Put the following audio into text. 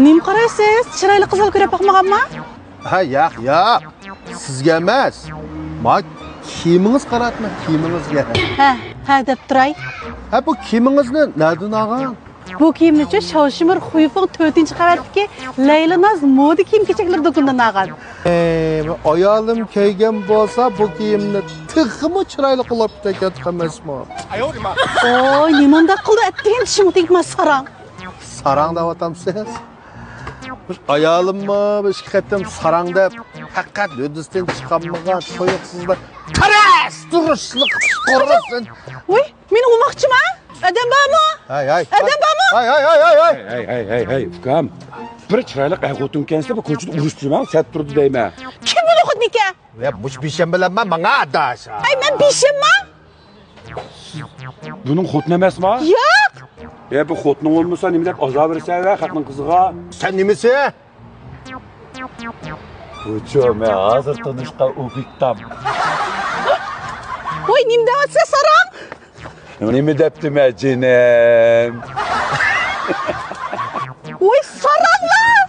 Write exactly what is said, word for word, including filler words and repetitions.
نېمە قارايسىز؟ چىرايلىق قىزلار كۆرۈپ باقمىغانما؟ ھە، ياق، ياق. سىزگە ئەمەس. ما كىيىمىڭىز قاراتما، كىيىمىڭىزگە. ھە، ھە دەپ تۇراي. ھە، بۇ كىيىمىڭىزنى نەدىن ئالغان؟ بۇ كىيىمنىچۇ شاۋشىمىر خۇيفېڭ تۆتىنچى قەۋەتتىكى لەيلىناز مودا كىيىم-كېچەكلىرى دۇكىنىدىن ئالغان. ئەي، ئايالىم كىيگەن بولسا بۇ كىيىمنى تېخىمۇ چىرايلىق قىلىپ كېتەتتى ئەمەسمۇ؟ ئوي، نېمانداق قىلدى ئەتتىگەن چىشىڭغا تېگىپمەن ساراڭ. ساراڭ دەۋاتامسىز؟ بىر ئايالىممۇ بىر ئىككى قېتىم ساراڭ دەپ پەقەت ھۆددىسىدىن چىقالمىغان تۇيۇقسىزلا تەرەس تۇرۇشلۇق قورۇسۇن. ۋۇي، مېنى ئۇرماقچىما؟ ئادەم بارمۇ؟ ھەي، ھەي. ئادەم بارمۇ؟ ھەي، ھەي، ھەي، ھەي، ھەي. ھەي، ھەي، ھەي، ھەي، ئۇكام. بىر چىرايلىق ئەر خوتۇن كەلسە بىر كوچىدا ئۇرۇشتۇرماڭ، سەت تۇرىدۇ دەيمەن. كىم بۇنى خوتۇنىكەن؟ يا، مۇشۇ بىشەمبىلەرمۇ ماڭا ئاداش. ھەي، مەن بىشەمما؟ بۇنىڭ خوتۇنى ئەمەسما؟ ياق. يا، بۇ خوتۇنۇڭ بولمىسا نېمە دەپ ئازار بېرىسەن ۋە خەقنىڭ قىزىغا؟ سەن نېمىسى؟ بۇچۇ، مەن ھازىر تونۇشقان ئوبيېكتام. ۋاي، نېمە دەۋاتىسەن ساراڭ؟ نېمە دەپتىمەن جېنىم؟ ۋاي ساراڭلار!